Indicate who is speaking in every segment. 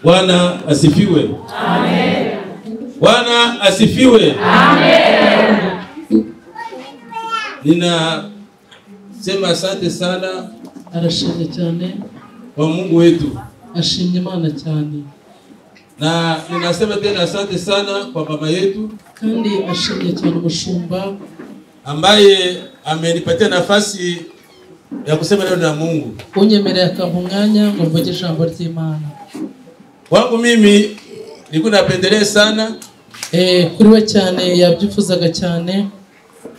Speaker 1: Bwana asifiwe. Amen. Bwana asifiwe. Amen. Nina sema asante sana
Speaker 2: arashimye cyane
Speaker 1: kwa Mungu wetu.
Speaker 2: Ashimye Imana cyane.
Speaker 1: Na ninasema tena asante sana kwa mama yetu
Speaker 2: kandi ashimye cyane umushumba
Speaker 1: ambaye amenipatia nafasi ya kusema neno la Mungu.
Speaker 2: Unyemereye akampa umwanya ngo mvuge ijambo ry'Imana.
Speaker 1: Kwangu mimi nilikuwa napendelea sana
Speaker 2: kuri we cyane yabyifuzaga cyane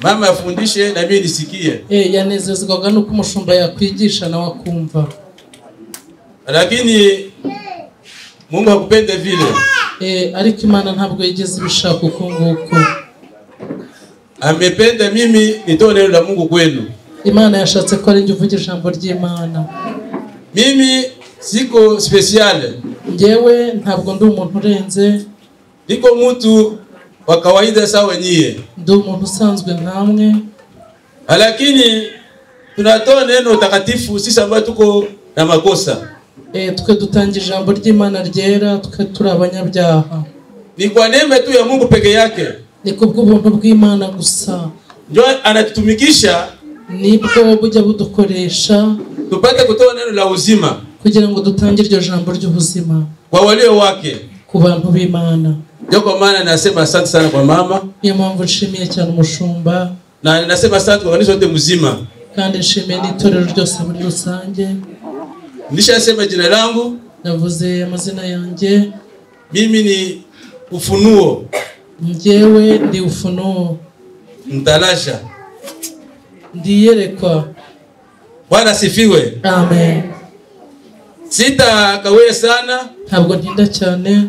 Speaker 1: mama afundishe na mimi nisikie.
Speaker 2: Yanezezwaga nuko umushumba yakwigisha nawe akumva.
Speaker 1: Lakini Mungu hakupenda vile.
Speaker 2: Ariko Imana ntabwo yigeze ibishaka uko nguko.
Speaker 1: Amependa mimi nitoe neno la Mungu kwenu.
Speaker 2: Imana yashatse ko ari njye uvuga ijambo ry'Imana.
Speaker 1: Mimi siko special.
Speaker 2: Njyewe ntabwo ndi umuntu urenze.
Speaker 1: Niko mtu wa kawaida sawa nyie.
Speaker 2: Ndi umuntu usanzwe nkamwe.
Speaker 1: Lakini tunatoa neno takatifu sisi ambao tuko na makosa.
Speaker 2: Twe dutanga ijambo ry'Imana ryera twe turi abanyabyaha.
Speaker 1: Ni kwa neema tu ya Mungu peke yake.
Speaker 2: Ni kubw'ubuntu bw'Imana gusa.
Speaker 1: Ndio anatutumikisha
Speaker 2: nibwo bujya budukoresha
Speaker 1: tupate kutoa neno la uzima
Speaker 2: kugira ngo dutange iryo jambo ry'ubuzima
Speaker 1: kwa walio wake,
Speaker 2: ku bantu b'Imana.
Speaker 1: Ndio kwa maana nasema asante sana kwa mama.
Speaker 2: Niyo mpamvu nshimiye cyane umushumba
Speaker 1: na nasema asante kwa kanisa lote mzima
Speaker 2: kandi nshimiye n'itorero ryose muri rusange.
Speaker 1: Nishasema jina langu,
Speaker 2: navuze amazina yanjye.
Speaker 1: Mimi ni Ufunuo.
Speaker 2: Njyewe ndi Ufunuo.
Speaker 1: Mtalasha.
Speaker 2: Ndiyerekwa.
Speaker 1: Bwana asifiwe.
Speaker 2: Amen.
Speaker 1: Sita kawe sana.
Speaker 2: Ntabwo ntinda cyane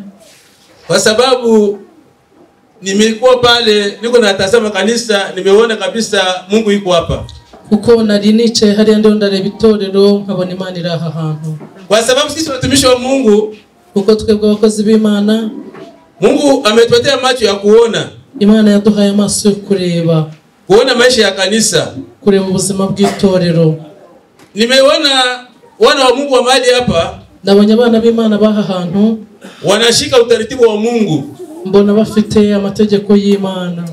Speaker 1: kwa sababu nimekuwa pale niko natazama kanisa, nimeona kabisa Mungu yuko hapa.
Speaker 2: Kuko nari nicaye hariya ndiho ndareba itorero nkabona Imana iri aha hantu.
Speaker 1: Kwa sababu sisi watumishi wa Mungu,
Speaker 2: kuko twebwe abakozi b'Imana,
Speaker 1: Mungu ametupatia macho ya kuona.
Speaker 2: Imana yaduhaye amaso yo kureba,
Speaker 1: kuona maisha ya kanisa,
Speaker 2: kureba ubuzima bw'itorero.
Speaker 1: Nimeona wana wa Mungu wa mahali hapa,
Speaker 2: nabonye abana b'Imana baha hantu
Speaker 1: wanashika utaratibu wa Mungu,
Speaker 2: mbona bafite amategeko y'Imana.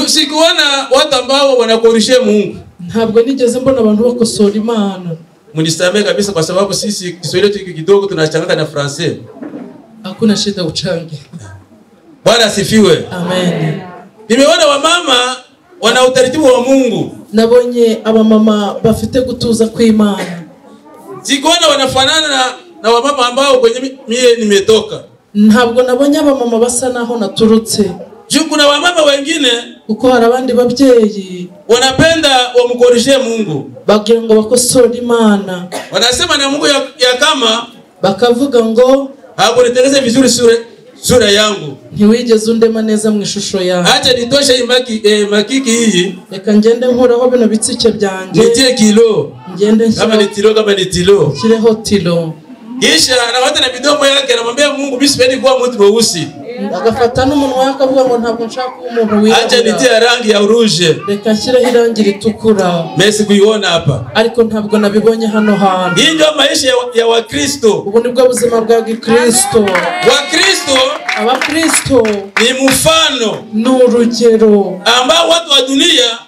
Speaker 1: Sikuona watu ambao wanakorishe Mungu.
Speaker 2: Ntabwo nigeze mbona abantu bakosora Imana.
Speaker 1: Munisamee kabisa kwa sababu sisi Kiswahili chetu kidogo tunachanganya na Francais.
Speaker 2: Hakuna shida uchange.
Speaker 1: Bwana asifiwe.
Speaker 2: Amen.
Speaker 1: Nimeona wamama wana utaratibu wa Mungu.
Speaker 2: Nabonye abamama bafite gutuza kw'Imana.
Speaker 1: Sikuona wanafanana na wamama ambao kwenye mie nimetoka.
Speaker 2: Ntabwo nabonye abamama basa naho naturutse.
Speaker 1: Kuna wamama wengine
Speaker 2: kuko hari abandi babyeyi
Speaker 1: wanapenda wamkorishe Mungu,
Speaker 2: bagira ngo bakosore Imana.
Speaker 1: Wanasema na Mungu ya kama
Speaker 2: bakavuga ngo
Speaker 1: hakuniteleze vizuri sura yangu,
Speaker 2: ntiwigeze undema neza mu ishusho yawe.
Speaker 1: Acha nitoshe makiki hii,
Speaker 2: reka ngende nkuraho bino bitsike byanjye,
Speaker 1: nitie kilo,
Speaker 2: ngende
Speaker 1: kama ni tilo, kama ni tilo
Speaker 2: nshyireho tilo.
Speaker 1: Kisha anawata na midomo yake anamwambia Mungu mimi sipendi kuwa mtu mweusi.
Speaker 2: Agafata n'umunwa we akavuga ngo ntabwo nshaka kuba umuntu wirabura.
Speaker 1: Acha nitie rangi ya rouge.
Speaker 2: Reka nshyireho irangi ritukura.
Speaker 1: Mesi kuiona hapa.
Speaker 2: Ariko ntabwo nabibonye hano hantu.
Speaker 1: Hii ndio maisha ya Wakristo.
Speaker 2: Ubu nibwo buzima bwa Gikristo.
Speaker 1: Wakristo,
Speaker 2: Abakristo
Speaker 1: ni mfano,
Speaker 2: ni urugero
Speaker 1: ambao watu wa dunia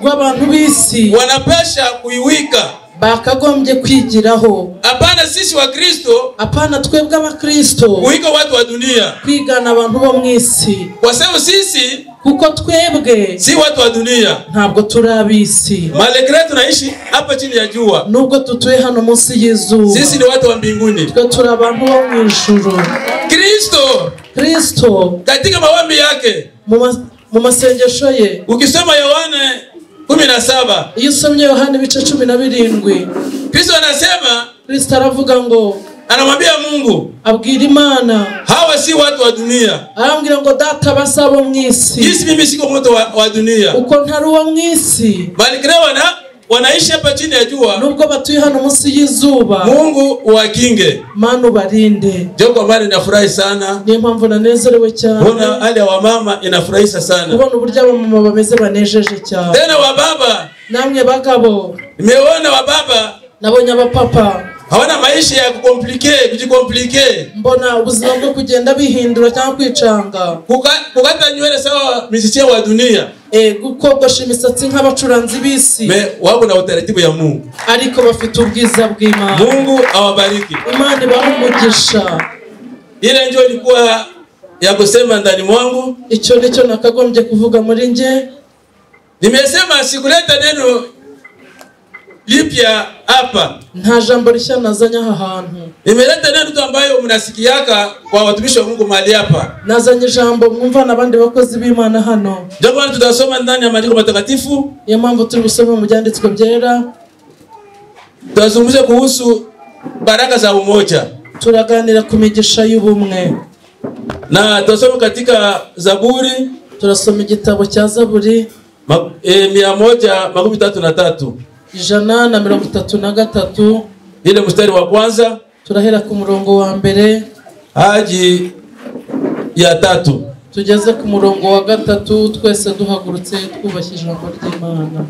Speaker 2: rw'abantu b'isi
Speaker 1: wanapasha kuiwika,
Speaker 2: bakagombye kwigiraho.
Speaker 1: Hapana sisi wa Kristo,
Speaker 2: hapana twebwe abakristo
Speaker 1: kuiga watu wa dunia,
Speaker 2: kwigana abantu bo mu isi.
Speaker 1: Kwa sababu sisi,
Speaker 2: kuko twebwe
Speaker 1: si watu wa dunia,
Speaker 2: ntabwo turi ab'isi.
Speaker 1: Malgré tunaishi hapa chini ya jua,
Speaker 2: nubwo tutuye hano munsi y'izuba,
Speaker 1: sisi ni watu wa mbinguni,
Speaker 2: twe turi abantu bo mu ijuru. Kristo
Speaker 1: katika maombi yake,
Speaker 2: mu masengesho ye,
Speaker 1: ukisoma Yohana 17,
Speaker 2: iyo usomye Yohana ibice 17,
Speaker 1: Kristo anasema,
Speaker 2: Kristo aravuga ngo,
Speaker 1: anamwambia Mungu,
Speaker 2: abwira Imana,
Speaker 1: hawa si watu wa dunia.
Speaker 2: Arambwira ngo data basabo mu isi.
Speaker 1: Jinsi mimi siko mtu wa dunia.
Speaker 2: Uko ntari uwo mu isi.
Speaker 1: Malgré wanaishi hapa chini ya jua,
Speaker 2: nubwo batuye hano munsi y'izuba,
Speaker 1: Mungu uwakinge,
Speaker 2: Mana ubarinde.
Speaker 1: Ndio kwa maana ninafurahi sana.
Speaker 2: Niyo mpamvu nanezerewe cyane.
Speaker 1: Mbona hali ya wamama inafurahisha sana.
Speaker 2: Kubona uburyo abamama bameze banejeje cyane.
Speaker 1: Tena wababa,
Speaker 2: namwe bagabo,
Speaker 1: nimeona wababa,
Speaker 2: nabonye abapapa
Speaker 1: Hawana maisha ya kucompliquer, kujicompliquer.
Speaker 2: Mbona ubuzima bwo kugenda bihindura cyangwa kwicanga.
Speaker 1: Kukata nywele sawa musicien wa dunia.
Speaker 2: Gukogosha imisatsi nk'abacuranzi b'isi.
Speaker 1: Mais wako na utaratibu ya Mungu.
Speaker 2: Ariko bafite ubwiza bw'Imana.
Speaker 1: Mungu awabariki.
Speaker 2: Imana ibahe umugisha.
Speaker 1: Ile ndio ilikuwa ya kusema ndani mwangu.
Speaker 2: Icyo nicyo nakagombye kuvuga muri nge.
Speaker 1: Nimesema sikuleta neno lipya hapa.
Speaker 2: Nta jambo rishya nazanye aha hantu.
Speaker 1: Nimeleta neno tu ambayo mnasikiaka kwa watumishi wa Mungu mahali hapa.
Speaker 2: Nazanye jambo mwumva n'abandi bakozi b'Imana hano.
Speaker 1: Ndio maana tutasoma ndani ya maandiko matakatifu.
Speaker 2: Niyo mpamvu turi gusoma mu byanditswe byera.
Speaker 1: Tutazungumza kuhusu baraka za umoja.
Speaker 2: Turaganira ku migisha y'ubumwe.
Speaker 1: Na tutasoma katika Zaburi,
Speaker 2: turasoma igitabo cya Zaburi
Speaker 1: 133.
Speaker 2: 133.
Speaker 1: Ile mstari wa kwanza
Speaker 2: turahera ku murongo wa mbere
Speaker 1: hadi ya 3.
Speaker 2: Tugeze ku murongo wa 3 twese duhagurutse twubashye ijambo ry'Imana.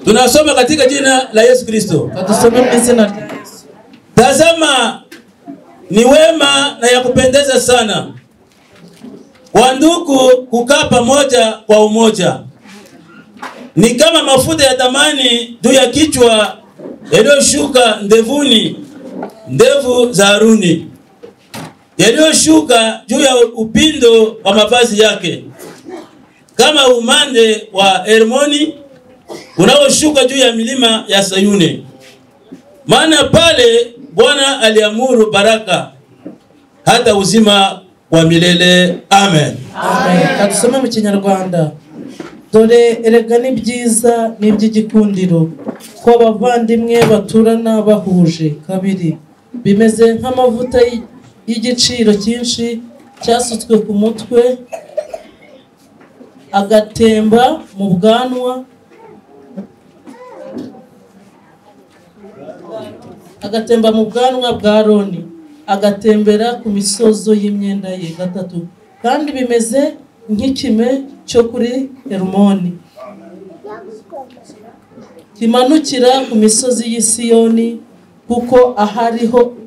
Speaker 1: Tunasoma katika jina la Yesu Kristo.
Speaker 2: Tusome mu izina rya Yesu.
Speaker 1: Tazama ni wema na ya kupendeza sana kwa ndugu kukaa pamoja kwa umoja. Ni kama mafuta ya thamani juu ya kichwa yaliyoshuka ndevuni, ndevu za Haruni, yaliyoshuka juu ya upindo wa mavazi yake, kama umande wa Hermoni unaoshuka juu ya milima ya Sayuni. Maana pale Bwana aliamuru baraka hata uzima wa milele. Amen.
Speaker 2: Amen. Tusome mu Kinyarwanda. Dore erega ni byiza n'iby'igikundiro ko abavandimwe baturana bahuje. Kabiri, bimeze nk'amavuta y'igiciro cyinshi cyasutswe ku mutwe agatemba mu bwanwa, agatemba mu bwanwa bwa Aroni, agatembera ku misozo y'imyenda ye. Gatatu, kandi bimeze nk'ikime cyo kuri Hermoni kimanukira ku misozi y'i Siyoni, kuko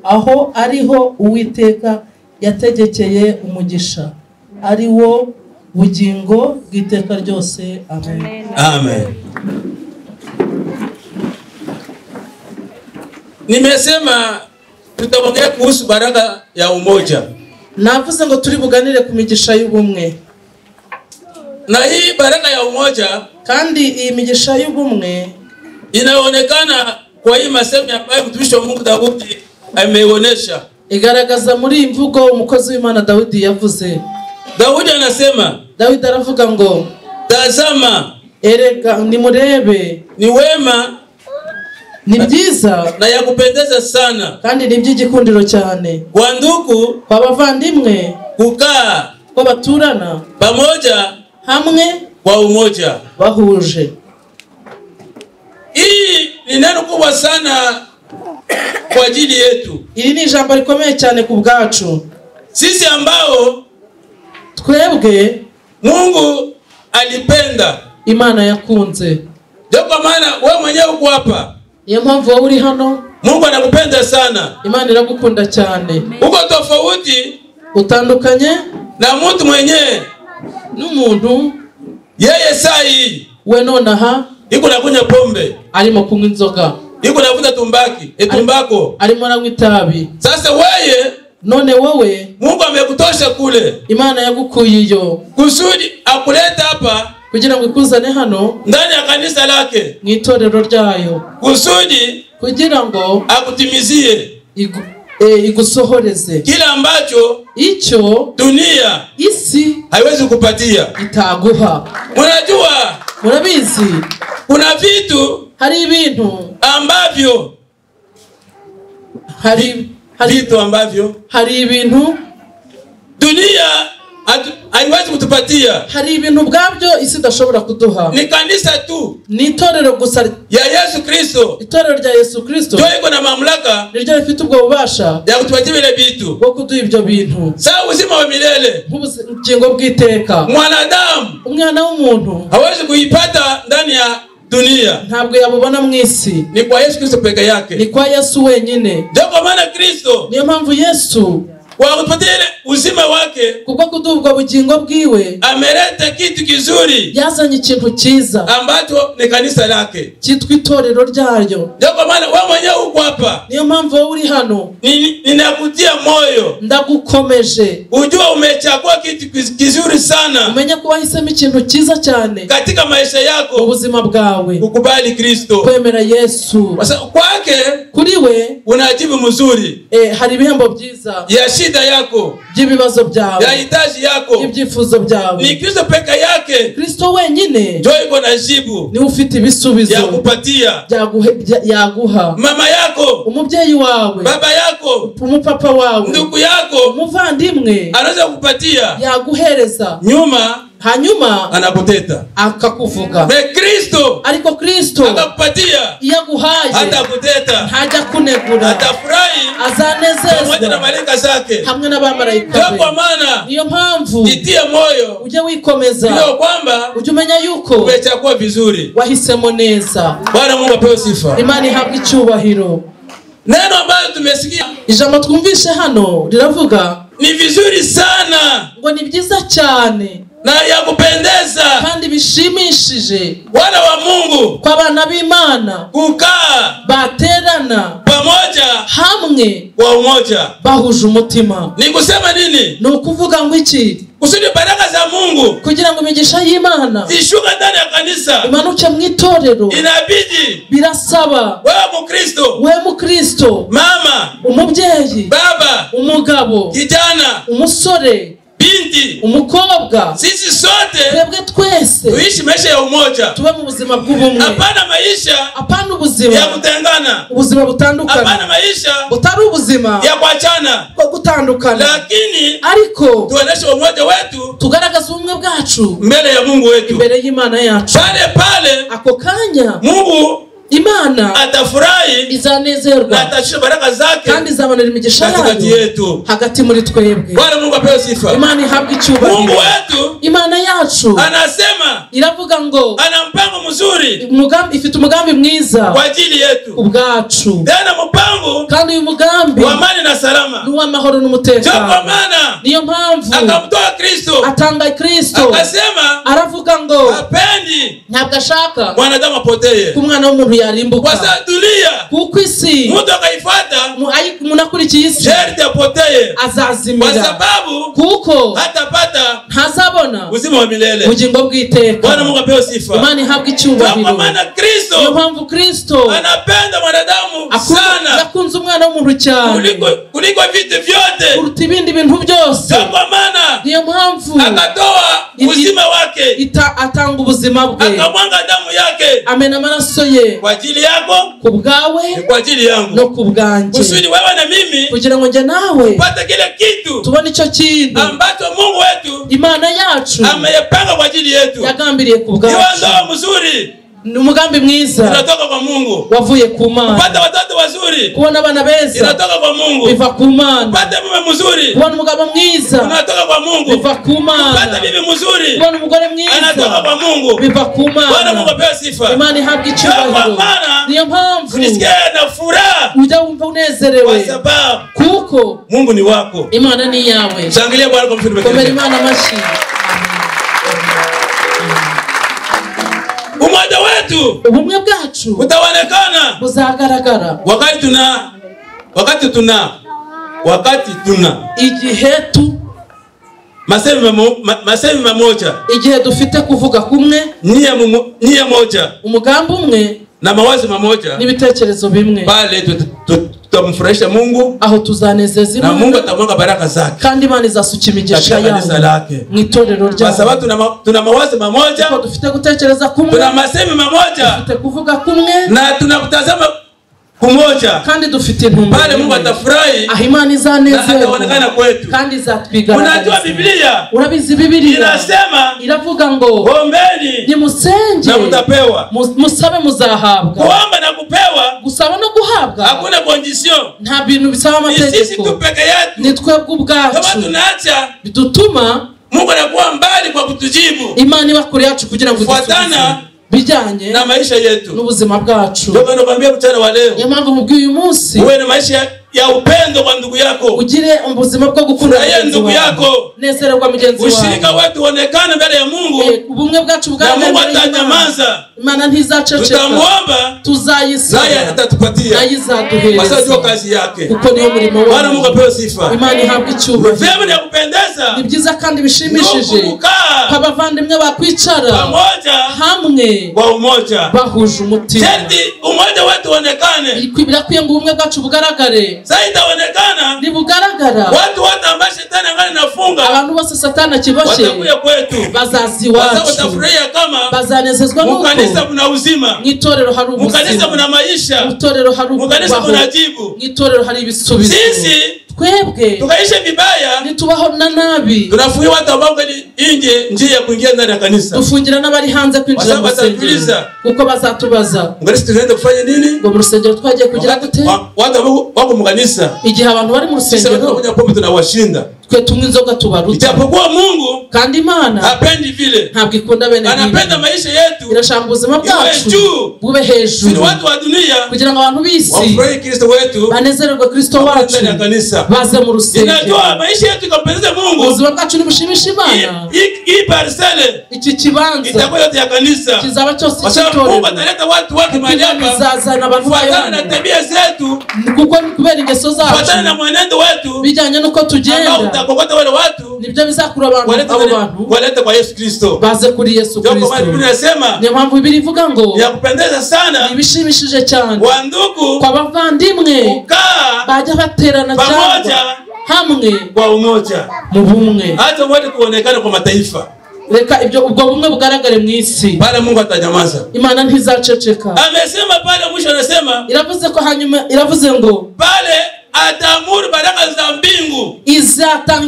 Speaker 2: aho ariho Uwiteka yategekeye umugisha, ari wo bugingo bw'iteka ryose. Amen.
Speaker 1: Amen. Nimesema tutaongea kuhusu baraka ya umoja.
Speaker 2: Navuze ngo turi buganire ku migisha y'ubumwe.
Speaker 1: Na hii baraka ya umoja,
Speaker 2: kandi iyi migisha y'ubumwe
Speaker 1: inaonekana kwa hii masemo ambayo mtumishi wa Mungu Daudi ameonyesha.
Speaker 2: Igaragaza muri iyi mvugo umukozi w'Imana Daudi yavuze.
Speaker 1: Daudi anasema,
Speaker 2: Daudi aravuga ngo
Speaker 1: tazama,
Speaker 2: erega nimurebe,
Speaker 1: ni wema,
Speaker 2: ni byiza
Speaker 1: na ya kupendeza sana,
Speaker 2: kandi ni iby'igikundiro cyane
Speaker 1: kwa ndugu,
Speaker 2: kwa bavandimwe,
Speaker 1: kukaa,
Speaker 2: kwa baturana
Speaker 1: pamoja,
Speaker 2: hamwe,
Speaker 1: kwa umoja,
Speaker 2: bahuje.
Speaker 1: Hii ni neno kubwa sana kwa ajili yetu.
Speaker 2: Iri ni ijambo rikomeye cyane ku bwacu.
Speaker 1: Sisi ambao
Speaker 2: twebwe
Speaker 1: Mungu alipenda,
Speaker 2: Imana yakunze.
Speaker 1: Ndio kwa maana wewe mwenyewe uko hapa.
Speaker 2: Niyo mpamvu wowe uri hano.
Speaker 1: Mungu anakupenda sana.
Speaker 2: Imana iragukunda cyane.
Speaker 1: Uko tofauti,
Speaker 2: utandukanye
Speaker 1: na mtu mwenyewe
Speaker 2: n'umuntu
Speaker 1: yeye sai
Speaker 2: we nonaha
Speaker 1: iko nakunywa pombe,
Speaker 2: arimo kunywa inzoga,
Speaker 1: iko navuta tumbaki, etumbako,
Speaker 2: arimo aranywa itabi.
Speaker 1: Sasa wewe
Speaker 2: none wowe
Speaker 1: Mungu amekutosha kule,
Speaker 2: Imana yagukuye iyo
Speaker 1: kusudi akuleta hapa
Speaker 2: kugira ngo ikuzane hano
Speaker 1: ndani ya kanisa lake,
Speaker 2: mu itorero ryayo,
Speaker 1: kusudi
Speaker 2: kugira ngo
Speaker 1: akutimizie,
Speaker 2: igusohoreze
Speaker 1: kila ambacho
Speaker 2: icyo
Speaker 1: dunia
Speaker 2: isi
Speaker 1: haiwezi kupatia,
Speaker 2: itaguha.
Speaker 1: Unajua,
Speaker 2: murabizi,
Speaker 1: kuna vitu,
Speaker 2: hari ibintu
Speaker 1: ambavyo
Speaker 2: hari
Speaker 1: vitu ambavyo
Speaker 2: hari ibintu
Speaker 1: dunia haiwezi kutupatia.
Speaker 2: Hari ibintu ubwabyo isi idashobora kuduha.
Speaker 1: Ni kanisa tu,
Speaker 2: ni itorero gusa
Speaker 1: ya Yesu Kristo,
Speaker 2: itorero rya Yesu Kristo
Speaker 1: ndio iko na mamlaka,
Speaker 2: niryo rifite ubwo bubasha
Speaker 1: ya kutupatia vile vitu,
Speaker 2: bwo kuduha ibyo bintu.
Speaker 1: Sawa uzima wa milele,
Speaker 2: nk'ubugingo bw'iteka.
Speaker 1: Mwanadamu,
Speaker 2: umwana w'umuntu
Speaker 1: hawezi kuipata ndani ya dunia.
Speaker 2: Ntabwo yabubona mu isi.
Speaker 1: Ni kwa Yesu Kristo peke yake.
Speaker 2: Ni kwa Yesu wenyine.
Speaker 1: Ndio kwa maana Kristo,
Speaker 2: niyo mpamvu Yesu
Speaker 1: kwa kutupatia ile uzima wake,
Speaker 2: kubwo kuduha ubwo bugingo bwiwe,
Speaker 1: ameleta kitu kizuri,
Speaker 2: yazanye ikintu cyiza
Speaker 1: ambacho ni kanisa lake,
Speaker 2: cyitwa itorero ryaryo.
Speaker 1: Ndio kwa maana wewe mwenyewe uko hapa,
Speaker 2: niyo mpamvu wowe uri hano,
Speaker 1: ninakutia moyo,
Speaker 2: ndagukomeje,
Speaker 1: ujue umechagua kitu kizuri sana,
Speaker 2: umenye ko wahisemo ikintu cyiza cyane
Speaker 1: katika maisha yako,
Speaker 2: mu buzima bwawe,
Speaker 1: kukubali Kristo,
Speaker 2: kwemera Yesu.
Speaker 1: Kwake,
Speaker 2: kuri we
Speaker 1: unajibu mzuri,
Speaker 2: hari ibihembo byiza
Speaker 1: ya shida yako,
Speaker 2: by'ibibazo byawe,
Speaker 1: ya hitaji yako,
Speaker 2: ibyifuzo byawe.
Speaker 1: Ni Kristo peke yake,
Speaker 2: Kristo wenyine
Speaker 1: ndio yuko na jibu,
Speaker 2: ni ufite ibisubizo
Speaker 1: ya kupatia,
Speaker 2: yaguha.
Speaker 1: Mama yako,
Speaker 2: umubyeyi wawe,
Speaker 1: baba yako,
Speaker 2: umupapa wawe,
Speaker 1: ndugu yako,
Speaker 2: umuvandimwe,
Speaker 1: anaweza kukupatia,
Speaker 2: yaguhereza,
Speaker 1: nyuma
Speaker 2: hanyuma
Speaker 1: anakuteta,
Speaker 2: akakuvuga.
Speaker 1: Me Kristo,
Speaker 2: ariko Kristo
Speaker 1: akakupatia,
Speaker 2: yaguhaye,
Speaker 1: hatakuteta,
Speaker 2: ntajya kunegura,
Speaker 1: atafurahi,
Speaker 2: azanezezwa
Speaker 1: pamoja na malaika zake,
Speaker 2: hamwe n'abamarayika be.
Speaker 1: Kwa maana
Speaker 2: niyo mpamvu
Speaker 1: jitie moyo,
Speaker 2: ujye wikomeza,
Speaker 1: ndio kwamba
Speaker 2: ujye umenya yuko
Speaker 1: umechagua vizuri,
Speaker 2: wahisemo neza.
Speaker 1: Bwana Mungu apewe sifa,
Speaker 2: Imana ihabwe icyubahiro.
Speaker 1: Neno ambalo tumesikia,
Speaker 2: ijambo twumvishe hano riravuga
Speaker 1: ni vizuri sana,
Speaker 2: ngo ni byiza cyane
Speaker 1: na ya kupendeza,
Speaker 2: kandi bishimishije,
Speaker 1: wana wa Mungu,
Speaker 2: kwa bana b'Imana,
Speaker 1: kukaa
Speaker 2: baterana
Speaker 1: pamoja,
Speaker 2: hamwe,
Speaker 1: kwa umoja,
Speaker 2: bahuje umutima.
Speaker 1: Ni kusema nini?
Speaker 2: Ni ukuvuga ngo iki?
Speaker 1: Kusudi baraka za Mungu,
Speaker 2: kugira ngo imigisha y'Imana
Speaker 1: zishuke ndani ya kanisa,
Speaker 2: imanuke mu itorero,
Speaker 1: inabidi,
Speaker 2: birasaba
Speaker 1: wewe Mkristo,
Speaker 2: wewe Mkristo,
Speaker 1: mama,
Speaker 2: umubyeyi,
Speaker 1: baba,
Speaker 2: umugabo,
Speaker 1: kijana,
Speaker 2: umusore,
Speaker 1: binti,
Speaker 2: umukobwa,
Speaker 1: sisi sote
Speaker 2: twebwe twese
Speaker 1: tuishi maisha ya umoja,
Speaker 2: tube mu buzima bw'ubumwe.
Speaker 1: Hapana maisha,
Speaker 2: hapana ubuzima
Speaker 1: ya kutengana,
Speaker 2: ubuzima butandukana,
Speaker 1: hapana maisha
Speaker 2: butari ubuzima
Speaker 1: ya kuachana,
Speaker 2: bwo gutandukana,
Speaker 1: lakini
Speaker 2: ariko
Speaker 1: tuoneshe umoja wetu,
Speaker 2: tugaragaze ubumwe bwacu
Speaker 1: mbele ya Mungu wetu,
Speaker 2: imbere y'Imana yacu.
Speaker 1: Pale pale
Speaker 2: ako kanya
Speaker 1: Mungu
Speaker 2: Imana
Speaker 1: atafurahi,
Speaker 2: izanezerwa,
Speaker 1: na atashusha baraka zake,
Speaker 2: kandi izamanura imigisha
Speaker 1: katikati yetu,
Speaker 2: hagati muri twebwe.
Speaker 1: Bwana Mungu apewe sifa.
Speaker 2: Imana ihabwe icyubahiro.
Speaker 1: Mungu wetu,
Speaker 2: Imana yacu,
Speaker 1: anasema,
Speaker 2: iravuga ngo
Speaker 1: ana mpango mzuri,
Speaker 2: umugambi, ifite umugambi mwiza
Speaker 1: kwa ajili yetu,
Speaker 2: ubwacu.
Speaker 1: Tena mpango,
Speaker 2: kandi uyu mugambi
Speaker 1: wa amani na salama,
Speaker 2: ni uw'amahoro n'umutekano.
Speaker 1: Kwa maana
Speaker 2: niyo mpamvu
Speaker 1: akamtoa Kristo,
Speaker 2: atanga Kristo,
Speaker 1: akasema,
Speaker 2: aravuga ngo
Speaker 1: hapendi
Speaker 2: ntabwo ashaka
Speaker 1: mwanadamu apotee,
Speaker 2: ko umwana w'umuntu yarimbuka.
Speaker 1: Kwa sababu dunia,
Speaker 2: kuko isi,
Speaker 1: mtu akaifuata,
Speaker 2: umuntu akurikiye isi,
Speaker 1: sharti apotee,
Speaker 2: azazimira.
Speaker 1: Kwa sababu
Speaker 2: kuko
Speaker 1: hatapata
Speaker 2: ntazabona
Speaker 1: uzima wa milele,
Speaker 2: ubugingo bw'iteka.
Speaker 1: Bwana Mungu apewe sifa.
Speaker 2: Imana ihabwe icyubahiro.
Speaker 1: Kwa maana Kristo,
Speaker 2: niyo mpamvu Kristo
Speaker 1: anapenda mwanadamu sana,
Speaker 2: yakunze umwana w'umuntu cyane,
Speaker 1: kuliko vitu vyote,
Speaker 2: kuruta ibindi bintu byose.
Speaker 1: Kwa maana
Speaker 2: niyo mpamvu
Speaker 1: akatoa uzima wake,
Speaker 2: atanga ubuzima bwe,
Speaker 1: akamwanga damu yake,
Speaker 2: amena amaraso ye
Speaker 1: kwa ajili yako,
Speaker 2: ku bwawe,
Speaker 1: kwa ajili yangu,
Speaker 2: no ku bwanjye,
Speaker 1: kusudi wewe na mimi
Speaker 2: kugira ngo njye nawe
Speaker 1: tupate kile kitu,
Speaker 2: tubone icyo kintu
Speaker 1: ambacho Mungu wetu,
Speaker 2: Imana yacu
Speaker 1: ameyapanga kwa ajili yetu,
Speaker 2: yagambiriye ku bwacu.
Speaker 1: Hiyo ndoa mzuri,
Speaker 2: ni umugambi mwiza
Speaker 1: inatoka kwa Mungu,
Speaker 2: wavuye ku Mana.
Speaker 1: Kupata watoto wazuri,
Speaker 2: kubona abana beza,
Speaker 1: inatoka kwa Mungu,
Speaker 2: biva ku Mana.
Speaker 1: Kupata mume mzuri,
Speaker 2: kubona umugabo mwiza,
Speaker 1: inatoka kwa Mungu,
Speaker 2: biva ku Mana.
Speaker 1: Kupata bibi mzuri,
Speaker 2: kubona umugore mwiza,
Speaker 1: anatoka kwa Mungu,
Speaker 2: biva ku Mana.
Speaker 1: Bwana Mungu apewe sifa.
Speaker 2: Imana ihabwe icyubahiro. Niyo mpamvu
Speaker 1: tunisikia na furaha,
Speaker 2: ujya wumva unezerewe,
Speaker 1: kwa sababu
Speaker 2: kuko
Speaker 1: Mungu ni wako,
Speaker 2: Imana ni yawe.
Speaker 1: Shangilia Bwana kwa mfano.
Speaker 2: Komera Imana amashyi.
Speaker 1: Umoja wetu,
Speaker 2: ubumwe bwacu
Speaker 1: utaonekana,
Speaker 2: buzagaragara
Speaker 1: wakati tuna
Speaker 2: igihe tu
Speaker 1: masemi mamoja,
Speaker 2: igihe dufite kuvuga kumwe,
Speaker 1: nia moja,
Speaker 2: umugambi umwe,
Speaker 1: na mawazo mamoja,
Speaker 2: n'ibitekerezo bimwe,
Speaker 1: pale tutamfurahisha Mungu,
Speaker 2: aho tuzanezeza Imana,
Speaker 1: na Mungu atamwanga baraka zake,
Speaker 2: kandi Imana izasuka imigisha yayo mu itorero ryayo.
Speaker 1: Kwa sababu tuna mawazo mamoja,
Speaker 2: dufite gutekereza kumwe,
Speaker 1: tuna masemi mamoja,
Speaker 2: dufite kuvuga kumwe,
Speaker 1: na tunakutazama kumoja,
Speaker 2: kandi dufite intumbero.
Speaker 1: Pale Mungu atafurahi,
Speaker 2: aho Imana izanezerwa,
Speaker 1: ataonekana kwetu,
Speaker 2: kandi izatwigaragariza.
Speaker 1: Unajua Biblia,
Speaker 2: urabizi Biblia
Speaker 1: inasema,
Speaker 2: iravuga ngo
Speaker 1: ombeni,
Speaker 2: nimusenge,
Speaker 1: na mtapewa,
Speaker 2: musabe muzahabwa.
Speaker 1: Kuomba na kupewa,
Speaker 2: gusaba no guhabwa,
Speaker 1: hakuna condition,
Speaker 2: nta bintu bisaba amategeko.
Speaker 1: Sisi tu peke yetu,
Speaker 2: ni twebwe ubwacu,
Speaker 1: kama tunaacha
Speaker 2: bidutuma
Speaker 1: Mungu anakuwa mbali kwa kutujibu.
Speaker 2: Imana iba kure yacu kugira ngo
Speaker 1: fuatana
Speaker 2: Bijyanye
Speaker 1: na maisha yetu
Speaker 2: n'ubuzima bwacu.
Speaker 1: Ndio nakwambia mchana wa leo.
Speaker 2: Niyo mpamvu mubwiye uyu munsi.
Speaker 1: Uwe na maisha ya upendo kwa ndugu yako.
Speaker 2: Ugire ubuzima bwo gukunda
Speaker 1: ndugu yako.
Speaker 2: Nezererwa mugenzi wawe.
Speaker 1: Ushirika wetu uonekane mbele ya Mungu.
Speaker 2: Ubumwe bwacu bugaragare.
Speaker 1: Na Mungu atanyamaza.
Speaker 2: Imana ntizaceceka.
Speaker 1: Tutamuomba,
Speaker 2: tuzayisaba.
Speaker 1: Naye atatupatia.
Speaker 2: Naye izaduhereza.
Speaker 1: Kwa sababu kazi yake.
Speaker 2: Kuko niyo murimo wayo.
Speaker 1: Bwana Mungu apewe sifa.
Speaker 2: Imana ihabwe icyubahiro.
Speaker 1: Vyema ni kupendeza.
Speaker 2: Ni byiza kandi bishimishije. Abavandimwe bakwicara
Speaker 1: pamoja
Speaker 2: hamwe
Speaker 1: kwa umoja.
Speaker 2: Bahuje umutima.
Speaker 1: Sherti umoja wetu uonekane.
Speaker 2: Birakwiye ngo ubumwe bwacu bugaragare.
Speaker 1: Sasa itaonekana.
Speaker 2: Nibugaragara.
Speaker 1: Watu wote ambao shetani angali nafunga.
Speaker 2: Abantu bose satani akiboshe.
Speaker 1: Watakuja kwetu.
Speaker 2: Bazazi iwacu.
Speaker 1: Watafurahia kama
Speaker 2: bazanezezwa nuko
Speaker 1: mukanisa mna uzima.
Speaker 2: Mwitorero hari ubuzima.
Speaker 1: Mukanisa mna maisha.
Speaker 2: Mwitorero hari
Speaker 1: mukanisa mna jibu.
Speaker 2: Mwitorero hari ibisubizo.
Speaker 1: Sisi
Speaker 2: twebwe
Speaker 1: tukaisha vibaya,
Speaker 2: nitubaho na nabi.
Speaker 1: Tunafungia watu ambao nje njia ya kuingia ndani ya kanisa.
Speaker 2: Dufungira n'abari hanze kwinjira mu rusengero. Kuko bazatubaza.
Speaker 1: Ngalisi tunaenda kufanya nini?
Speaker 2: Ngo mu rusengero twagiye kugira gute?
Speaker 1: Watu ambao wako mu kanisa.
Speaker 2: Igihe abantu bari mu rusengero
Speaker 1: sisi tunakunywa pombe tunawashinda.
Speaker 2: Twe tunywa inzoga tubaruta.
Speaker 1: Ijapokuwa Mungu
Speaker 2: kandi Imana
Speaker 1: hapendi vile.
Speaker 2: Ntabwo ikunda bene.
Speaker 1: Anapenda maisha yetu.
Speaker 2: Irashaka ubuzima bwacu bube hejuru.
Speaker 1: Sisi watu wa dunia
Speaker 2: kugira ngo abantu b'isi
Speaker 1: wafurahi Kristo wetu.
Speaker 2: Banezererwe Kristo wacu. Baze mu rusengero.
Speaker 1: Inajua maisha yetu ikampendeza Mungu.
Speaker 2: Ubuzima bwacu nibushimisha Imana.
Speaker 1: Hii parcelle
Speaker 2: iki kibanza
Speaker 1: itakuwa yote ya kanisa.
Speaker 2: Kizaba cyose cy'itorero.
Speaker 1: Mungu ataleta watu wake mahali hapa.
Speaker 2: Bizazana abantu bayo
Speaker 1: na tabia zetu.
Speaker 2: Kuko kubera ingeso zacu.
Speaker 1: Kufuatana na mwenendo wetu.
Speaker 2: Bijyanye nuko tugenda.
Speaker 1: Utakokota wale watu.
Speaker 2: Nibyo bizakura abantu abo bantu.
Speaker 1: Walete kwa Yesu Kristo.
Speaker 2: Baze kuri Yesu Kristo.
Speaker 1: Ndio kwa maana Biblia inasema.
Speaker 2: Niyo mpamvu Biblia ivuga ngo
Speaker 1: ya kupendeza sana.
Speaker 2: Ibishimishije cyane.
Speaker 1: Wa ndugu
Speaker 2: kwa bavandimwe
Speaker 1: kukaa
Speaker 2: bajya baterana
Speaker 1: pamoja
Speaker 2: hamwe
Speaker 1: kwa umoja
Speaker 2: mu bumwe.
Speaker 1: Hata wote kuonekana kwa mataifa.
Speaker 2: Reka ibyo ubwo bumwe bugaragare mu isi.
Speaker 1: Pale Mungu atanyamaza.
Speaker 2: Imana ntizaceceka.
Speaker 1: Amesema pale mwisho anasema.
Speaker 2: Iravuze ko hanyuma iravuze ngo
Speaker 1: pale atamuru baraka za mbingu.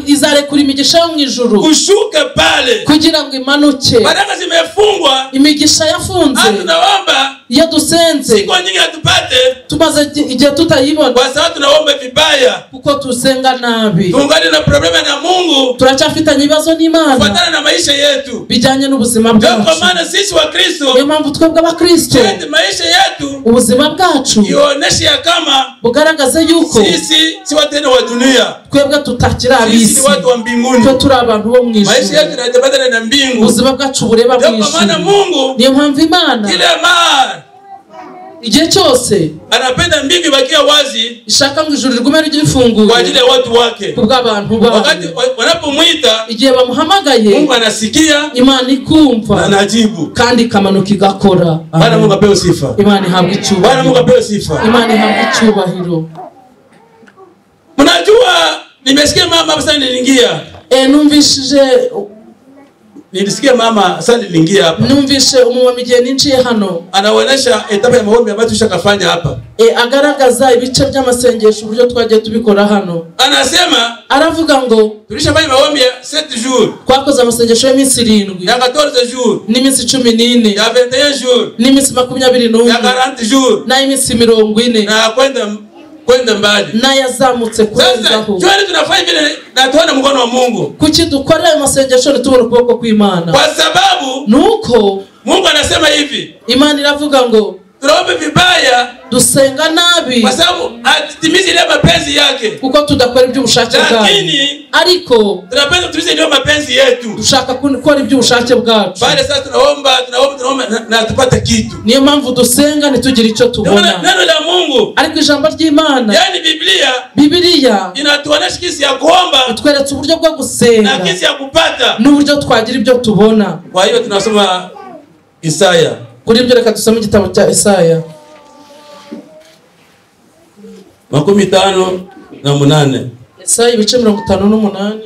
Speaker 2: Izarekura imigisha yo mu ijuru.
Speaker 1: Kushuke pale.
Speaker 2: Kugira ngo imanuke.
Speaker 1: Baraka zimefungwa.
Speaker 2: Imigisha yafunze.
Speaker 1: Tunaomba.
Speaker 2: Iyo dusenze.
Speaker 1: Siku nyingi hatupate.
Speaker 2: Tumaze igihe tutayibona.
Speaker 1: Kwa sababu tunaomba vibaya.
Speaker 2: Kuko tusenga nabi.
Speaker 1: Tungali na problema na Mungu.
Speaker 2: Turacyafitanye ibibazo n'Imana.
Speaker 1: Kufuatana na maisha yetu.
Speaker 2: Bijyanye n'ubuzima bwacu.
Speaker 1: Kwa maana sisi wa Kristo.
Speaker 2: Niyo mpamvu twebwe abakristo.
Speaker 1: Maisha yetu.
Speaker 2: Ubuzima bwacu.
Speaker 1: Ioneshe ya kama
Speaker 2: bugaragaze yuko
Speaker 1: sisi si watu wa dunia.
Speaker 2: Twebwe tutakiri ab'isi.
Speaker 1: Sisi watu wa mbinguni.
Speaker 2: Twe turi abantu bo mu ijuru.
Speaker 1: Maisha yetu yanatembea na mbingu.
Speaker 2: Ubuzima bwacu bureba mu ijuru.
Speaker 1: Kwa maana Mungu.
Speaker 2: Niyo mpamvu Imana.
Speaker 1: Kila mara
Speaker 2: igihe cyose
Speaker 1: anapenda mbingu ibakie wazi.
Speaker 2: Ishaka ngo ijuru rigume rifunguye
Speaker 1: kwa ajili ya watu wake.
Speaker 2: Kubw'abantu bayo.
Speaker 1: Wakati wanapomuita
Speaker 2: igihe bamuhamagaye
Speaker 1: Mungu anasikia,
Speaker 2: Imana ikumva
Speaker 1: na anajibu
Speaker 2: kandi ikamanuka igakora.
Speaker 1: Bwana Mungu apewe sifa.
Speaker 2: Imana ihabwe icyubahiro.
Speaker 1: Bwana Mungu apewe sifa.
Speaker 2: Imana ihabwe icyubahiro.
Speaker 1: Mnajua nimesikia mama sasa niliingia.
Speaker 2: Numvishije
Speaker 1: nilisikia mama sasa niliingia hapa.
Speaker 2: Numvishe umumama igihe ninjiye hano.
Speaker 1: Anaonesha etape ya maombi ambayo tushakafanya hapa.
Speaker 2: Agaragaza ibice by'amasengesho uburyo twagiye tubikora hano.
Speaker 1: Anasema
Speaker 2: aravuga ngo
Speaker 1: tulishafanya maombi ya 7 jours.
Speaker 2: Twakoze amasengesho y'iminsi 7.
Speaker 1: Ya 14 jours.
Speaker 2: N'iminsi 14.
Speaker 1: Ya 21 jours.
Speaker 2: N'iminsi 21.
Speaker 1: Ya 40 jours.
Speaker 2: Na iminsi 40.
Speaker 1: Na kwenda mbali.
Speaker 2: Na yazamutse kurenzaho.
Speaker 1: Sasa tunafanya vile na tuone mkono wa Mungu.
Speaker 2: Kuki dukora ayo masengesho ntitubone ukuboko kw'Imana?
Speaker 1: Kwa sababu
Speaker 2: nuko
Speaker 1: Mungu anasema hivi.
Speaker 2: Imana iravuga ngo
Speaker 1: tunaomba vibaya,
Speaker 2: dusenga nabi
Speaker 1: kwa sababu hatutimizi ile mapenzi yake.
Speaker 2: Kuko tudakora iby'ubushake bwacu.
Speaker 1: Lakini
Speaker 2: ariko
Speaker 1: tunapenda tutimize ile mapenzi yetu.
Speaker 2: Dushaka gukora iby'ubushake bwacu.
Speaker 1: Pale sasa tunaomba na tupate kitu.
Speaker 2: Niyo mpamvu dusenga ntitugire icyo tubona.
Speaker 1: Neno la Mungu.
Speaker 2: Ariko ijambo ry'Imana.
Speaker 1: Yani Biblia.
Speaker 2: Biblia
Speaker 1: inatuonesha jinsi ya kuomba.
Speaker 2: Itweretse uburyo bwo gusenga.
Speaker 1: Na jinsi ya kupata.
Speaker 2: N'uburyo twagira ibyo tubona.
Speaker 1: Kwa hiyo tunasoma Isaya.
Speaker 2: Kuri ibyo reka dusome igitabo cya Isaya
Speaker 1: 58.
Speaker 2: Isaya ibice 58.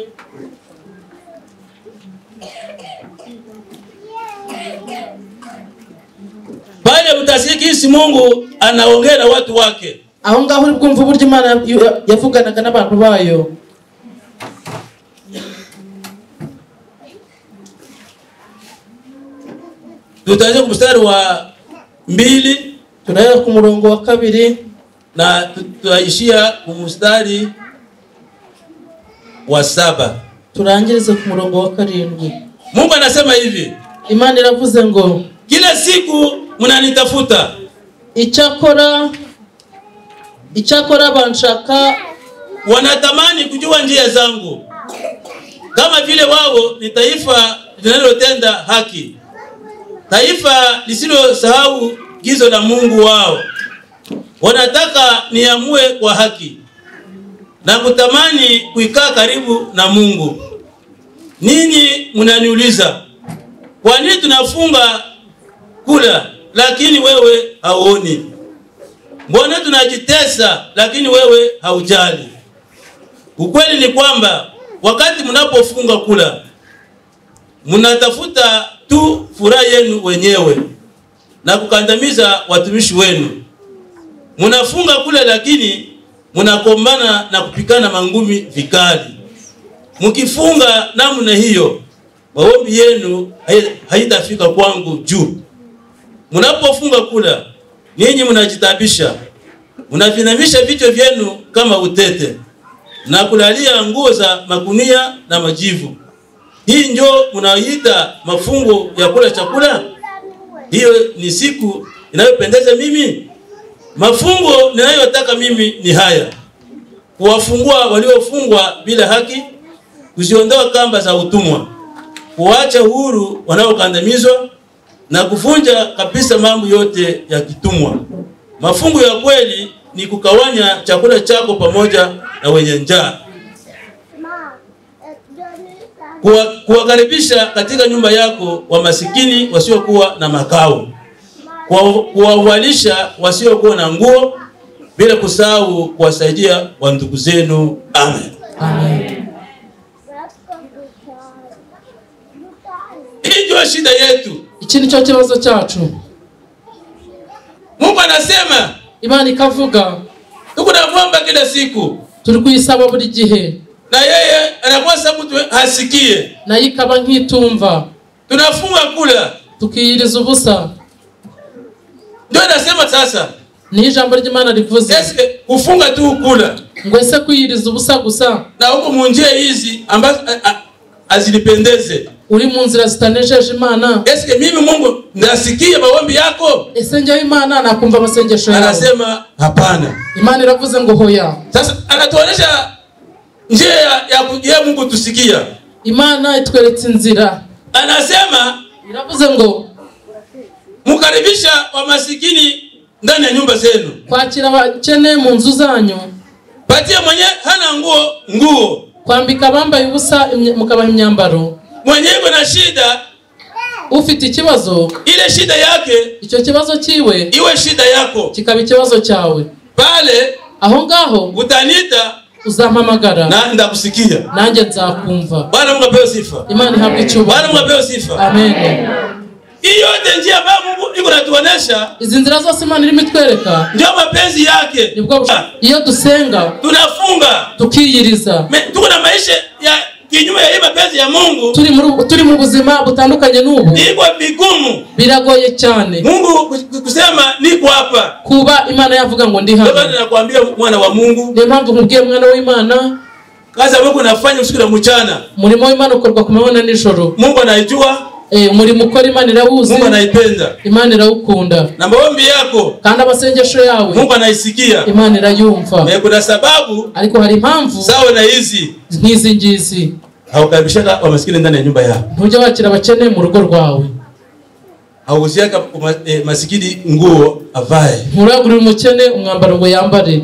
Speaker 1: Pale mtasikia jinsi Mungu anaongea na watu wake.
Speaker 2: Aho ngaho uri bwumva uburyo Imana yavuganaga n'abantu bayo.
Speaker 1: Tutaanza mstari wa 2,
Speaker 2: tunahera ku murongo wa 2
Speaker 1: na tutaishia ku mstari wa 7.
Speaker 2: Turangirize ku murongo wa 7.
Speaker 1: Mungu anasema hivi.
Speaker 2: Imana iravuze ngo
Speaker 1: Kila siku mnanitafuta.
Speaker 2: Icyakora banshaka,
Speaker 1: wanatamani kujua njia zangu, kama vile wao ni taifa linalotenda haki, taifa lisilosahau gizo la Mungu wao. Wanataka niamue kwa haki na kutamani kuikaa karibu na Mungu. Ninyi mnaniuliza, kwa nini tunafunga kula lakini wewe hauoni? Mbona tunajitesa lakini wewe haujali? Ukweli ni kwamba wakati mnapofunga kula, mnatafuta tu furaha yenu wenyewe na kukandamiza watumishi wenu. Mnafunga kula lakini mnakombana na kupikana mangumi vikali. Mkifunga namna hiyo, maombi yenu haitafika kwangu juu. Mnapofunga kula, ninyi mnajitabisha, mnavinamisha vichwa vyenu kama utete na kulalia nguo za magunia na majivu. Hii ndio mnaoita mafungo ya kula chakula? Hiyo ni siku inayopendeza mimi? Mafungo ninayotaka mimi ni haya: kuwafungua waliofungwa bila haki, kuziondoa kamba za utumwa, kuacha huru wanaokandamizwa, na kuvunja kabisa mambo yote ya kitumwa. Mafungo ya kweli ni kukawanya chakula chako pamoja na wenye njaa, kuwakaribisha katika nyumba yako wa masikini wasiokuwa na makao, kuwavalisha wasiokuwa na nguo, bila kusahau kuwasaidia wa ndugu zenu. Amen.
Speaker 2: Amen.
Speaker 1: Hii ndio shida yetu.
Speaker 2: Iki nicyo kibazo cyacu.
Speaker 1: Mungu anasema,
Speaker 2: Imana ikavuga,
Speaker 1: tuko tunamwomba kila siku,
Speaker 2: turi kuyisaba buri gihe,
Speaker 1: na yeye anakuwa mtu hasikie,
Speaker 2: nayo ikaba nkitumva.
Speaker 1: Tunafunga kula,
Speaker 2: tukiyiriza ubusa.
Speaker 1: Ndio anasema sasa,
Speaker 2: ni ijambo ry'Imana rivuze,
Speaker 1: eske kufunga tu kula,
Speaker 2: ngo ese kwiyiriza ubusa gusa,
Speaker 1: na huko mu njia hizi ambazo azilipendeze,
Speaker 2: uri mu nzira zitanejeje Imana,
Speaker 1: eske mimi Mungu ndasikia maombi yako?
Speaker 2: Ese njye Imana nakumva amasengesho yawe?
Speaker 1: Anasema hapana.
Speaker 2: Imana iravuze ngo hoya.
Speaker 1: Sasa anatuonesha njia ya Mungu tusikia.
Speaker 2: Imana itweretse inzira.
Speaker 1: Anasema
Speaker 2: iravuze ngo
Speaker 1: mukaribisha wa masikini ndani ya nyumba zenu,
Speaker 2: kwakira abakene mu nzu zanyu,
Speaker 1: patie mwenye hana nguo nguo,
Speaker 2: kwambika abambaye ubusa mukabaha imyambaro,
Speaker 1: mwenye yuko na shida,
Speaker 2: ufite ikibazo,
Speaker 1: ile shida yake,
Speaker 2: icyo kibazo kiwe
Speaker 1: iwe shida yako,
Speaker 2: kikaba ikibazo cyawe,
Speaker 1: pale
Speaker 2: aho ngaho
Speaker 1: utanita,
Speaker 2: uzampamagara
Speaker 1: na ndakusikia,
Speaker 2: nanjye nzakumva.
Speaker 1: Bwana Mungu apewe sifa.
Speaker 2: Imana ihabwe icyubahiro.
Speaker 1: Bwana Mungu apewe sifa.
Speaker 2: Amen.
Speaker 1: Hiyo yote njia ambayo Mungu iko natuonesha,
Speaker 2: izi nzira zose Imana irimo itwereka,
Speaker 1: ndio mapenzi yake.
Speaker 2: Nibwo iyo dusenga
Speaker 1: tunafunga,
Speaker 2: tukiyiriza,
Speaker 1: tuko na maisha ya kinyume ya mapenzi ya Mungu,
Speaker 2: turi mu buzima butandukanye n'ubu,
Speaker 1: iko vigumu,
Speaker 2: biragoye cyane
Speaker 1: Mungu kusema niko hapa,
Speaker 2: kuba Imana yavuga ngo ndi hano.
Speaker 1: Ndio nakwambia mwana wa Mungu,
Speaker 2: niyo mpamvu nkubwiye mwana w'Imana,
Speaker 1: kazi ya Mungu nafanya usiku na mchana,
Speaker 2: umurimo w'Imana ukorwa ku manywa na nijoro.
Speaker 1: Mungu anaijua,
Speaker 2: umurimo ukora Imana irawuzi,
Speaker 1: Mungu anaipenda,
Speaker 2: Imana irawukunda,
Speaker 1: na maombi yako
Speaker 2: kandi amasengesho yawe
Speaker 1: Mungu anaisikia,
Speaker 2: Imana irayumva.
Speaker 1: Na kuna sababu,
Speaker 2: ariko hari impamvu
Speaker 1: sawa na hizi
Speaker 2: nk'izi ngizi,
Speaker 1: haukaribishaka wa maskini ndani ya nyumba yako,
Speaker 2: ntujya wakira abakene mu rugo rwawe,
Speaker 1: hauziaka masikini nguo avae,
Speaker 2: nturagurira umukene umwambaro ngo yambare,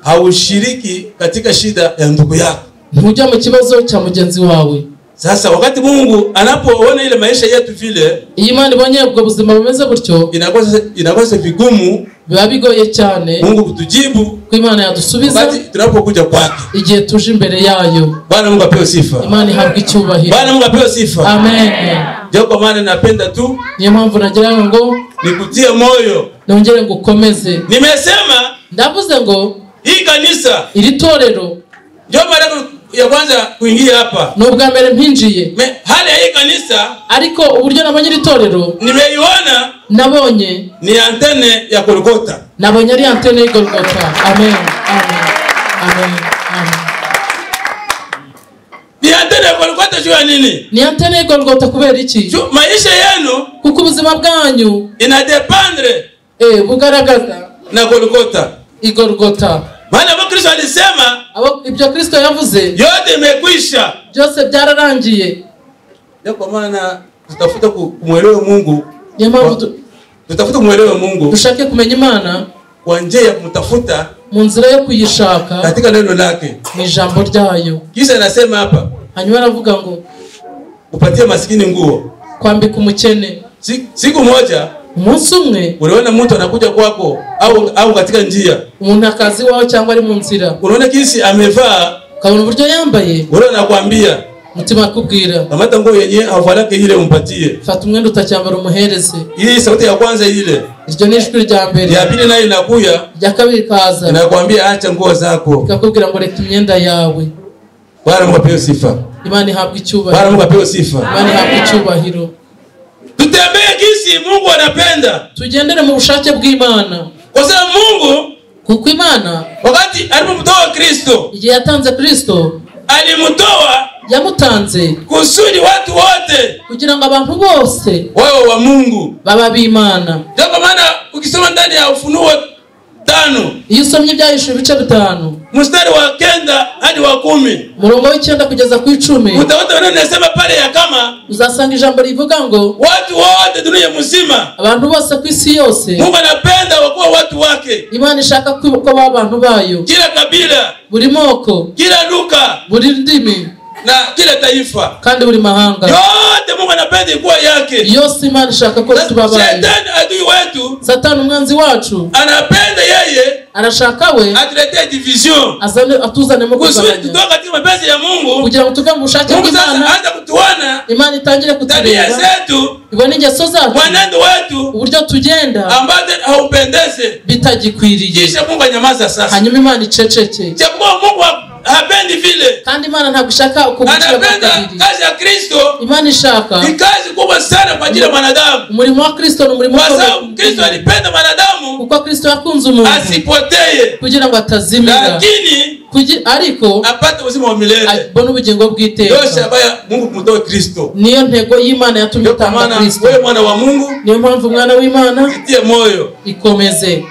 Speaker 1: haushiriki katika shida ya ndugu yako,
Speaker 2: ntujya mu kibazo cya mugenzi wawe.
Speaker 1: Sasa wakati Mungu anapoona ile maisha yetu vile,
Speaker 2: iyo Imana ibonye ubwo buzima bumeze gutyo,
Speaker 1: inakuwa vigumu,
Speaker 2: biba bigoye cyane
Speaker 1: Mungu kutujibu,
Speaker 2: ko Imana yadusubiza
Speaker 1: wakati tunapokuja kwake,
Speaker 2: igihe tuje imbere yayo.
Speaker 1: Bwana Mungu apewe sifa.
Speaker 2: Imana ihabwe icyubahiro.
Speaker 1: Bwana Mungu apewe sifa.
Speaker 2: Amen.
Speaker 1: Ndio kwa maana napenda tu
Speaker 2: niyo mpamvu nagira ngo
Speaker 1: nikutie moyo,
Speaker 2: nongere ngukomeze.
Speaker 1: Nimesema,
Speaker 2: ndavuze ngo
Speaker 1: hii kanisa,
Speaker 2: iri torero,
Speaker 1: ndio mara ya kwanza kuingia hapa,
Speaker 2: nubwa mbere mpinjiye,
Speaker 1: hali ya hii kanisa,
Speaker 2: ariko uburyo nabonye iri torero,
Speaker 1: nimeiona,
Speaker 2: nabonye
Speaker 1: ni antene ya Golgotha,
Speaker 2: nabonye ari antene ya Golgotha. Amen. Amen. Amen. Amen.
Speaker 1: Ni antene ya Golgotha Golgotha juu ya nini?
Speaker 2: Ni antene ya Golgotha kubera iki?
Speaker 1: Maisha yenu
Speaker 2: kuko ubuzima bwanyu
Speaker 1: inadependre
Speaker 2: bugaragaza
Speaker 1: na Golgotha.
Speaker 2: Igolgotha.
Speaker 1: Maana Kristo alisema
Speaker 2: ibyo Kristo yavuze
Speaker 1: yote imekwisha.
Speaker 2: Byose byararangiye.
Speaker 1: Ndio kwa maana tutafuta kumuelewa Mungu. Tutafuta kumuelewa Mungu.
Speaker 2: Dushake kumenya Imana
Speaker 1: kwa njia ya kumtafuta
Speaker 2: mu nzira yo kuyishaka
Speaker 1: katika neno lake,
Speaker 2: mu ijambo ryayo.
Speaker 1: Kisha anasema hapa,
Speaker 2: hanyuma aravuga ngo
Speaker 1: upatie maskini nguo,
Speaker 2: kwambika umukene.
Speaker 1: Siku moja,
Speaker 2: umunsi umwe,
Speaker 1: unaona mtu anakuja kwako au katika njia,
Speaker 2: umuntu akazi wawe cyangwa ari mu nzira,
Speaker 1: unaona kisi amevaa,
Speaker 2: ukabona uburyo yambaye,
Speaker 1: unaona anakuambia,
Speaker 2: mutima akubwira,
Speaker 1: kamata nguo yenye avalake ile umpatie,
Speaker 2: fata umwenda utacyambara umuhereze.
Speaker 1: Hii sauti ya kwanza ile,
Speaker 2: iryo ni ijwi rya mbere.
Speaker 1: Ya pili nayo inakuya,
Speaker 2: rya kabiri kaza,
Speaker 1: inakwambia acha nguo zako,
Speaker 2: ikakubwira ngo reka imyenda yawe.
Speaker 1: Bwana Mungu apewe sifa.
Speaker 2: Imana ihabwe icyubahiro.
Speaker 1: Bwana Mungu apewe sifa.
Speaker 2: Imana ihabwe icyubahiro.
Speaker 1: Tutembee kisi Mungu anapenda.
Speaker 2: Tugendere mu bushake bw'Imana.
Speaker 1: Kwa sababu Mungu,
Speaker 2: kuko Imana
Speaker 1: wakati alipomtoa Kristo,
Speaker 2: igihe yatanze Kristo,
Speaker 1: alimtoa,
Speaker 2: yamutanze
Speaker 1: kusudi watu wote,
Speaker 2: kugira ngo abantu bose
Speaker 1: wawe wa Mungu,
Speaker 2: baba b'Imana.
Speaker 1: Ndio kwa maana ukisoma ndani ya Ufunuo 5,
Speaker 2: iyo usomye Ibyahishuwe ibice 5
Speaker 1: mstari wa 9 hadi wa 10,
Speaker 2: umurongo w'9 kugeza ku 10,
Speaker 1: utaona neno linasema pale ya kama
Speaker 2: uzasanga ijambo rivuga ngo
Speaker 1: watu wote dunia mzima,
Speaker 2: abantu bose ku isi yose,
Speaker 1: Mungu anapenda wakuwa watu wake.
Speaker 2: Imana ishaka ko baba abantu bayo,
Speaker 1: kila kabila,
Speaker 2: buri moko,
Speaker 1: kila lugha,
Speaker 2: buri ndimi,
Speaker 1: na kila taifa,
Speaker 2: kandi buri mahanga.
Speaker 1: Yote Mungu anapenda kuwa yake.
Speaker 2: Yose Imana ishaka ko tuba bayo.
Speaker 1: Shetani adui wetu,
Speaker 2: Satani umwanzi wacu,
Speaker 1: anapenda yeye,
Speaker 2: arashaka we
Speaker 1: atuletee division,
Speaker 2: azane atuzanemo
Speaker 1: kugabanya, kusudi tutoka katika mapenzi ya Mungu,
Speaker 2: kugira ngo tuve mu bushake bw'Imana.
Speaker 1: Anza kutuona,
Speaker 2: Imana itangire kutureba,
Speaker 1: tabia zetu,
Speaker 2: ibone ingeso zacu,
Speaker 1: mwenendo wetu,
Speaker 2: uburyo tugenda,
Speaker 1: ambaye haupendeze,
Speaker 2: bitagikwiriye.
Speaker 1: Kisha Mungu anyamaza sasa,
Speaker 2: hanyuma Imana iceceke.
Speaker 1: Japo Mungu hapendi vile,
Speaker 2: kandi Imana ntabwo ishaka ukugucira
Speaker 1: anapenda
Speaker 2: kabiri.
Speaker 1: Kazi ya Kristo,
Speaker 2: Imana ishaka
Speaker 1: ni kazi kubwa sana kwa ajili ya mwanadamu.
Speaker 2: Umurimo wa Kristo ni umurimo
Speaker 1: kwa sababu Kristo alipenda mwanadamu,
Speaker 2: kuko Kristo yakunze umuntu
Speaker 1: asipotee,
Speaker 2: kugira ngo atazimira,
Speaker 1: lakini
Speaker 2: ariko
Speaker 1: apate uzima wa milele,
Speaker 2: abone ubugingo bw'iteka.
Speaker 1: Yose ambaye Mungu kumtoa Kristo,
Speaker 2: niyo ntego y'Imana yatumye itanga Kristo.
Speaker 1: Wewe mwana wa Mungu,
Speaker 2: niyo mpamvu mwana w'Imana,
Speaker 1: jitie moyo,
Speaker 2: ikomeze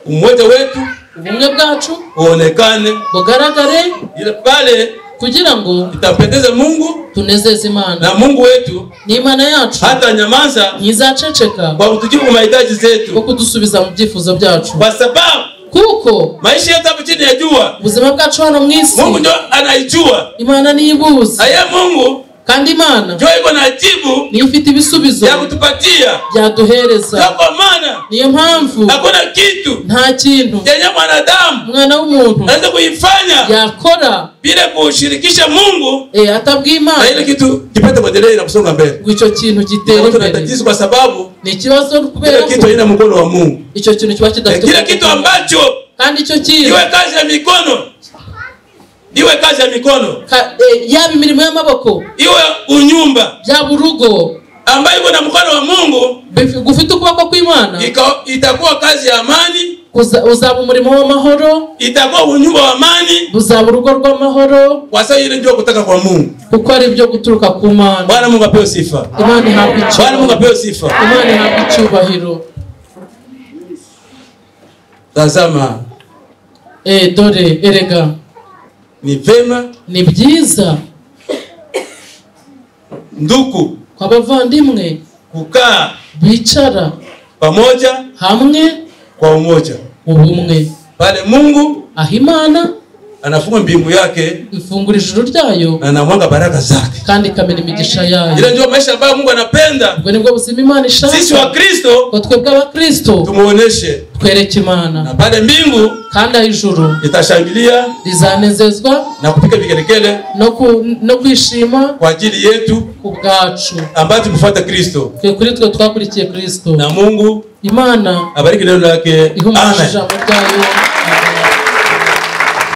Speaker 1: umoja wetu,
Speaker 2: ubumwe bwacu
Speaker 1: uonekane,
Speaker 2: bugaragare,
Speaker 1: ile pale
Speaker 2: kugira ngo
Speaker 1: itapendeze Mungu,
Speaker 2: tunezeze Imana,
Speaker 1: na Mungu wetu
Speaker 2: ni Imana yacu
Speaker 1: hata nyamaza,
Speaker 2: ntizaceceka
Speaker 1: kwa kutujibu mahitaji zetu,
Speaker 2: kwa kudusubiza mu byifuzo byacu,
Speaker 1: kwa sababu
Speaker 2: kuko
Speaker 1: maisha yetu hapo chini ya jua,
Speaker 2: ubuzima bwacu hano mu isi,
Speaker 1: Mungu ndio anaijua,
Speaker 2: Imana niyo ibuzi.
Speaker 1: Aye Mungu,
Speaker 2: kandi Imana
Speaker 1: ndio iko na jibu,
Speaker 2: niyo ifite ibisubizo
Speaker 1: ya kutupatia,
Speaker 2: byaduhereza.
Speaker 1: Kwa maana
Speaker 2: niyo mpamvu
Speaker 1: hakuna kitu,
Speaker 2: nta kintu
Speaker 1: chenye mwanadamu,
Speaker 2: mwana w'umuntu
Speaker 1: anaweza kuifanya
Speaker 2: yakora
Speaker 1: bila kushirikisha Mungu,
Speaker 2: atabwiye Imana,
Speaker 1: na ile kitu kipate kuendelea na kusonga mbele,
Speaker 2: ngo icyo kintu gitere imbere.
Speaker 1: Tatizo kwa sababu
Speaker 2: ni ikibazo kubera
Speaker 1: kile kitu haina mkono wa Mungu,
Speaker 2: icyo kintu kiba kidafite
Speaker 1: kile kitu ambacho,
Speaker 2: kandi icyo kintu
Speaker 1: iwe kazi ya mikono, iwe kazi ya mikono,
Speaker 2: yaba imirimo y'amaboko,
Speaker 1: iwe unyumba,
Speaker 2: byaba urugo
Speaker 1: ambayo iko na mkono wa Mungu,
Speaker 2: gufite ukuboko kw'Imana,
Speaker 1: itakuwa kazi ya amani,
Speaker 2: uzaba umurimo w'amahoro,
Speaker 1: itakuwa unyumba wa amani,
Speaker 2: buzaba urugo rw'amahoro,
Speaker 1: kwa sababu ile ndio kutaka kwa Mungu,
Speaker 2: kuko ari byo guturuka ku Mana.
Speaker 1: Bwana Mungu apewe sifa.
Speaker 2: Imana ihabwe icyubahiro.
Speaker 1: Bwana Mungu apewe sifa.
Speaker 2: Imana ihabwe icyubahiro.
Speaker 1: Tazama,
Speaker 2: dore erega
Speaker 1: ni vema,
Speaker 2: ni byiza
Speaker 1: ndugu
Speaker 2: kwa bavandimwe
Speaker 1: kukaa
Speaker 2: bicara
Speaker 1: pamoja
Speaker 2: hamwe
Speaker 1: kwa umoja,
Speaker 2: ubumwe.
Speaker 1: Pale Mungu
Speaker 2: aho Imana
Speaker 1: anafunga mbingu yake,
Speaker 2: ifungura ijuru ryayo,
Speaker 1: na anamwaga baraka zake,
Speaker 2: kandi ikamena imigisha yayo.
Speaker 1: Ile ndio maisha ambayo Mungu anapenda.
Speaker 2: Ubwo nibwo buzima Imana ishaka.
Speaker 1: Sisi wa Kristo,
Speaker 2: ko twebwe abakristo
Speaker 1: tumuoneshe,
Speaker 2: twereke Imana,
Speaker 1: na pale mbingu
Speaker 2: kandi aho ijuru
Speaker 1: itashangilia,
Speaker 2: rizanezezwa
Speaker 1: na kupiga vigelegele,
Speaker 2: no kwishima
Speaker 1: kwa ajili yetu,
Speaker 2: ku bwacu
Speaker 1: ambaye tumfuata Kristo.
Speaker 2: Twe kuri twe twakurikiye Kristo,
Speaker 1: na Mungu
Speaker 2: Imana
Speaker 1: abariki neno lake.
Speaker 2: Amen.
Speaker 1: Amen.